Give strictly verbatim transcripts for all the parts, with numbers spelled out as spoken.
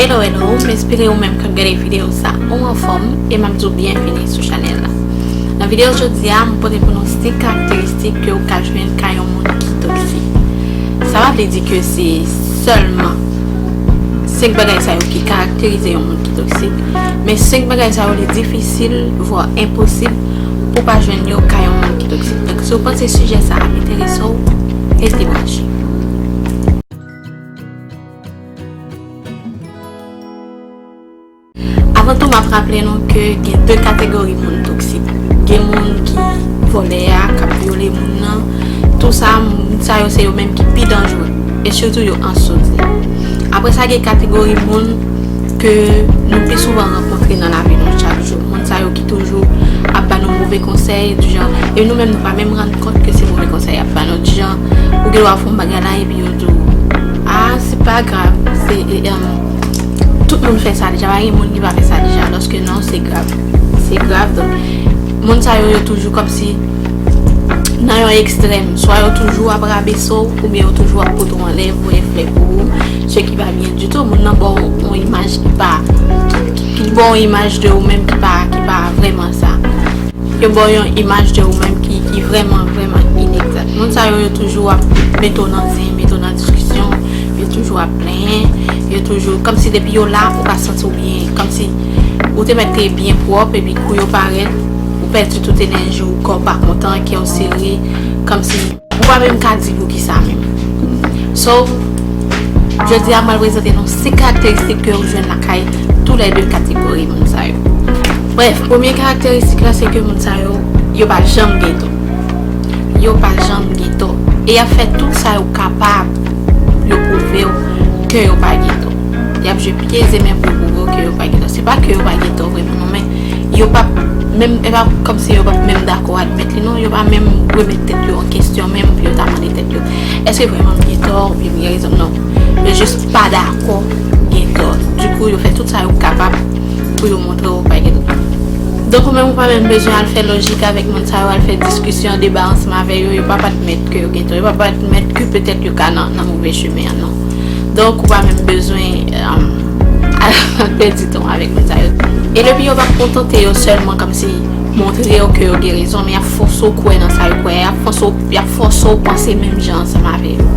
Hello, hello, m espere ou menm k ap gade videyo sa ou anfòm, e m ap di w byenvini sou chanèl la. Nan videyo jodi a, m pote pou nou senk karakteristik ke w ka jwenn kay yon moun ki toksik. Sa pa vle di ke se sèlman senk bagay sa yo ki karakterize yon moun ki toksik, men senk bagay sa yo li difisil, vwa enposib, pou w pa jwenn yo kay yon moun ki toksik. Donk, si w panse sijè sa ap enterese w, rete branche. Avan tou, m ap raple nou ke gen de kategori moun toksik. Gen moun ki vòlè a, k ap vyole moun nan. Tou sa, moun sa yo se yo menm ki pi danjere. E sitou yo ansouzi. Apre sa, gen kategori moun ke nou pi souvan rankontre nan lavi nou chak jou. Moun sa yo ki toujou ap ba nou move konsèy, di jan, e nou menm nou pa menm rann kont ke se move konsèy y ap ba nou. Di jan, ou gen dwa fè yon bagay la, epi yo di w, ah, se pa grav, se, e, em, tout moun fè sa deja, pa gen moun ki pa fè sa deja, alòske non, se grav. Se grav, donk, moun sa yo, yo toujou kòmsi nan yon ekstrèm. Swa yo toujou ap rabese w, oubyen yo toujou ap pote w anlè, voye flè pou ou, se ki pa byen ditou. Moun nan ba w yon imaj ki pa, ki, ki ba w yon imaj de ou menm ki pa, ki pa vrèman sa. Yo ba w yon imaj de ou menm ki, ki vrèman, vrèman inegzak. Moun sa yo, yo toujou ap mete w nan zen, mete w nan diskisyon, yo toujou ap plenyen, yo toujou, kòmsi depi yo la, ou pa santi w byen, kòmsi ou te mèt te byen pwòp, epi kou yo parèt, ou pèdi tout enèji w, kò w pa kontan, kè w sere, kòmsi ou pa menm ka di poukisa menm. So, jodi a, m pral prezante nou senk karakteristik ke w jwenn lakay toulède kategori moun sa yo. Brèf, premye karakteristik la, se ke moun sa yo, yo pa janm gen tò. Yo pa janm gen tò. E y ap fè tout sa yo kapab pou yo pwouve w ke yo pa gen tò. Y ap jwe pye e men pou yo pwouve w ke yo pa gen tò. Se pa ke yo pa gen tò vrèman, non, men yo p ap menm, e pa kòmsi yo p ap menm dakò admèt li, non, yo pa menm remèt tèt yo an kesyon menm pou yo ta mande tèt yo, èske vrèman m gen tò oubyen m gen rezon? Non. Yo jis pa dakò gen tò. Dikou, yo fè tout sa yo kapab pou yo montre w pa gen tò. Donk, ou menm, ou pa menm bezwen al fè lojik avèk moun sa yo, al fè diskisyon, deba ansanm avè yo, yo p ap admèt ke yo gen tò, yo p ap admèt ke petèt yo ka nan, nan move chemen an, non. Donk, ou pa menm bezwen, um, al pèdi tan avèk moun sa yo. E depi yo p ap kontante yo sèlman kòmsi montre yo ke yo gen rezon, men y ap fòse w kwè nan sa yo kwè, y ap fòse w, y ap fòse w panse menm jan ansanm avè yo.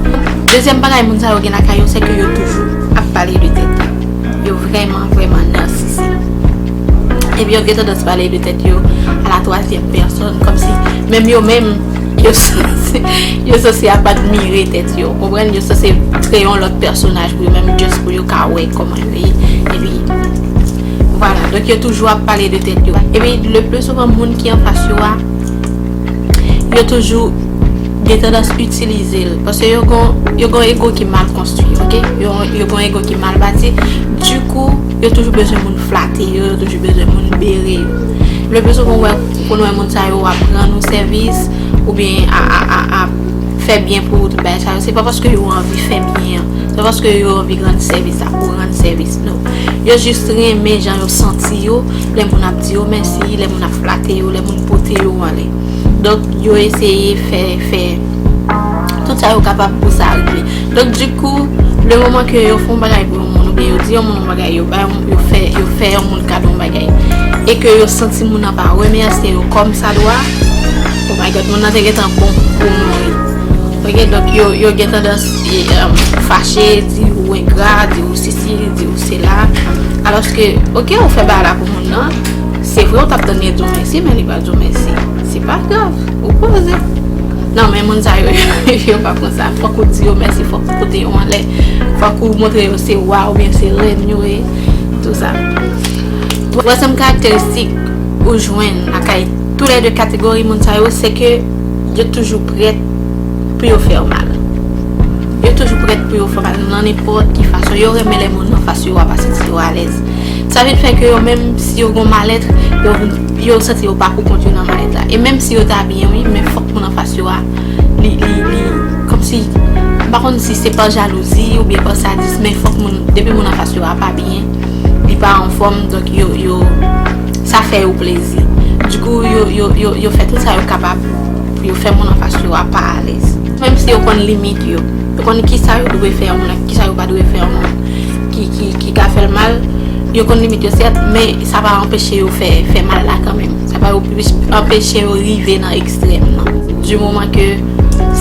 Dezyèm bagay moun sa yo gen lakay yo, se ke yo toujou ap pale de tèt yo. Yo vrèman, vrèman narsisik. Epi yo gen tandans pale de tèt yo a la twazyèm pèsòn, kòmsi menm yo menm, yo sanse, yo sanse ap admire tèt yo, konprann? Yo sanse kreye yon lòt pèsonaj pou yo menm, just pou yo ka wè kòman yo ye. Epi, vwala, donk yo toujou ap pale de tèt yo. Epi, le pli souvan, moun ki anfas yo a, yo toujou gen tandans itilize l, paske yo gon, yo gon ego ki mal konstwi, oke? Yo, yo gon ego ki mal bati. Dikou, yo toujou bezwen moun flate yo, yo toujou bezwen moun bere yo. Le pli souvan, w wè, ou konn wè moun sa yo ap rann ou sèvis, oubyen a, a, a, a fè byen pou ou, tout bagay sa yo. Se pa paske yo anvi fè byen an. Se pa paske yo anvi rann sèvis la pou rann sèvis, non. Yo jis renmen jan yo santi yo, lè moun ap di yo mèsi, lè moun ap flate yo, lè moun pote yo anlè. Donk, yo eseye fè, fè tout sa yo kapab pou sa rive. Donk, dikou, le moman ke yo fè yon bagay pou yon moun, oubyen yo di yon moun yon bagay, yo bay yon, yo fè, yo fè yon moun kado yon bagay, e ke yo santi moun nan pa remèsye yo kòm sa dwa, oh my God, moun nan te gentan bon pou mouri. Oke, donk yo, yo gen tandans, e, um, fache, di ou engra, di ou sesi, di ou sela. Alòske, oke, ou fè bagay la pou moun nan, se vre ou t ap tann li di w mèsi, men li pa di w mèsi. Se pa grav, ou poze. Non, men moun sa yo, yo pa konsa. Fòk ou di yo mèsi, fòk ou pote yo anlè, fòk ou montre yo se wa oubyen se rèn yo ye, tou sa. Twazyèm karakteristik ou jwenn lakay toulède kategori moun sa yo, se ke yo toujou prèt pou yo fè w mal. Yo toujou prèt pou yo fè w mal nan nenpòt ki fason. Yo renmen lè moun anfas yo a pa santi yo alèz. Sa vin fè ke yo menm, si yo gon malèt, yo vin, yo santi yo pa pou kont yo nan malèt la. E menm si yo ta byen, wi, men fòk moun anfas yo a, li, li, li, kòmsi, m pa konn si se pa jalouzi oubyen pa sadis, men fòk moun, depi moun anfas yo a pa byen, li pa anfòm, donk yo, yo, sa fè yo plezi. Dikou, yo, yo, yo, yo fè tout sa yo kapab pou yo fè moun anfas yo a pa alèz. Menm si yo konn limit yo, yo konn kisa yo dwe fè yon moun ak kisa yo pa dwe fè yon moun, ki, ki, ki ka fè mal, yo konn limit yo sèt, men sa pa anpeche yo fè, fè mal la kanmenm. Sa pa anpeche yo rive nan ekstrèm nan. Di moman ke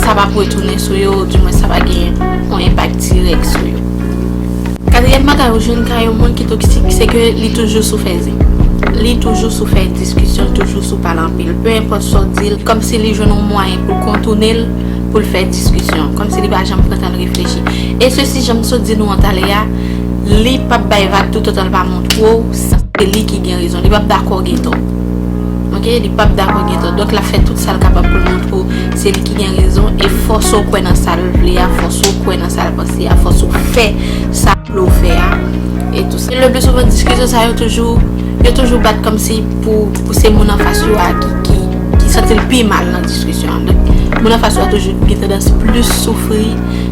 sa p ap retounen sou yo, di mwen sa pa gen yon enpak dirèk sou yo. Katriyèm bagay ou jwenn ka yon moun ki toksik, se ke li toujou sou fè zen. Li toujou sou fè diskisyon, toujou sou pale anpil. Pe enpòt sa w di l, kòmsi li jwenn yon mwayen pou l kontounen l, pou l fè diskisyon. Kòmsi li pa janm pran tan l reflechi. E sesi, jan m sot di nou an talè a, li p ap bay vag toutotan l pa montre w se li ki gen rezon. Li p ap dakò gen tò. Ok, li p ap dakò gen tò. Donk, l ap fè tout sa l kapab pou l montre w se li ki gen rezon. E fòse w kwè nan sa l vle a, fòse w kwè nan sa l panse a, fòse w fè sa l vle w fè a. E tou sa. Le pli souvan, diskisyon sa yo toujou, yo toujou bat kòmsi pou, pou se moun anfas yo a ki, ki, ki santi l pi mal nan diskisyon an. Donk, moun anfas yo a toujou gen tandans plis soufri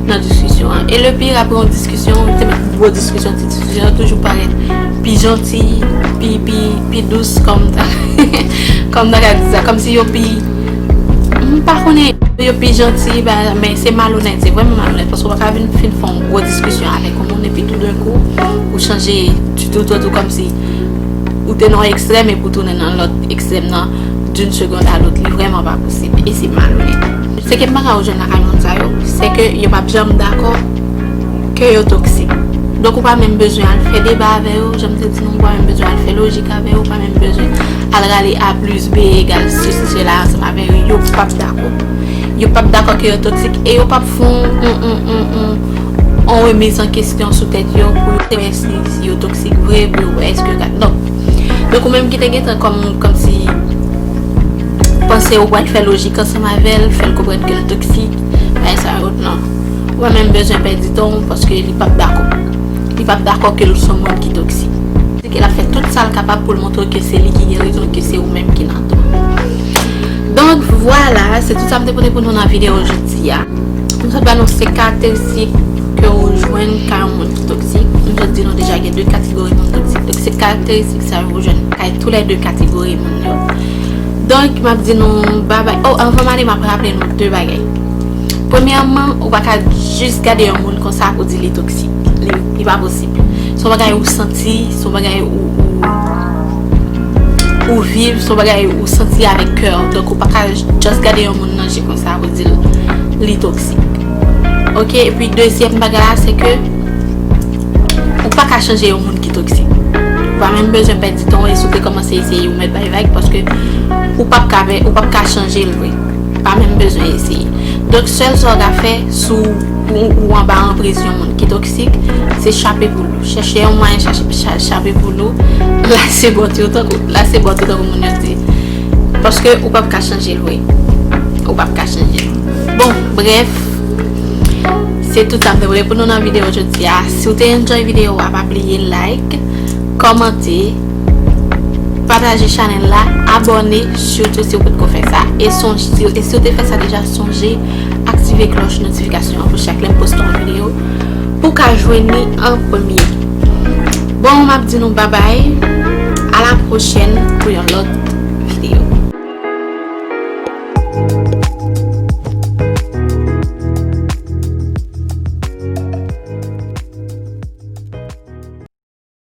nan diskisyon an. E le pire, apre yon diskisyon, ou te mèt gwo diskisyon, ti diskisyon, yo toujou parèt pi janti, pi, pi, pi dous, kòm ta, kòm ta ka di sa, kòmsi yo pi, m pa konnen, yo pi janti, ba, men se malonèt, se vrèman malonèt, paske w pa ka vin fin fè yon gwo diskisyon avèk yon moun, epi toudenkou, ou chanje ditou, toudenkou, kòmsi ou te nan yon ekstrèm, epi ou tounen nan lòt ekstrèm nan, d'une seconde à l'autre, li vrèman pa posib, e se malonèt. Se ke m pa ka jwenn lakay moun sa yo, se ke yo p ap janm dakò ke yo toksik. Donk, ou pa menm bezwen al fè deba avè yo, jan m te di nou, ou pa menm bezwen al fè lojik avè yo, ou pa menm bezwen al rale A plis B egal sesi sela ansanm avè yo, yo p ap dakò. Yo p ap dakò ke yo toksik e yo p ap fè yon, yon, yon, yon, yon, yon remiz an kesyon sou tèt yo pou yo wè si yo toksik vre, pou yo wè èske yo ka, donk, donk, ou menm ki te gentan kòm, kòmsi panse ou pral fè lojik ansanm avè l, fè l konprann ke l toksik, bagay sa yo, non. Ou pa menm bezwen pèdi tan w paske li p ap dakò. Li p ap dakò ke l se yon moun ki toksik. Se ke l ap fè tout sa l kapab pou l montre w ke se li ki gen rezon, ke se ou menm ki nan tò. Donk, vwala, se tout sa m te pote pou nou nan videyo jodi a. M sot ba nou se karakteristik ke ou jwenn kay yon moun ki toksik. M sot di nou deja gen de kategori moun toksik. Donk, se karakteristik sa yo ou jwenn kay toulède kategori moun yo. Donk, m ap di nou babay. Oh, anvan m ale, m ap raple nou de bagay. Premyèman, ou pa ka jis gade yon moun konsa pou di li toksik. Li, li pa posib. Se yon bagay ou santi, se yon bagay ou, ou, ou viv, se yon bagay ou santi avèk kè w. Donk, ou pa ka just gade yon moun nan je konsa pou di l li toksik. Ok, epi dezyèm bagay la, se ke ou pa ka chanje yon moun ki toksik. Ou pa menm bezwen pèdi tan w e si w te kòmanse eseye, ou mèt bay vag, paske ou p ap ka, ou p ap ka chanje l vre. Pa menm bezwen eseye. Donk, sèl sa w ka fè si w, ou, ou anba anpriz yon moun ki toksik, se chape poul ou. Chèche yon mwayen chache, cha-, chape poul ou. Lase bòt yo tankou, lase bòt yo tankou moun yo di. Paske ou p ap ka chanje l vre. Ou p ap ka chanje l. Bon, brèf, se tout sa m te vle pou nou nan videyo jodi a. Si w te enjoy videyo a, pa bliye like, kòmante, pataje chanèl la, abòne, sitou si w potko fè sa. E sonj-, si, e si w te fè sa deja, sonje aktive klòch notifikasyon an pou chak lè m poste yon videyo pou w ka jwenn li an premye. Bon, m ap di nou babay, a la pwochèn pou yon lòt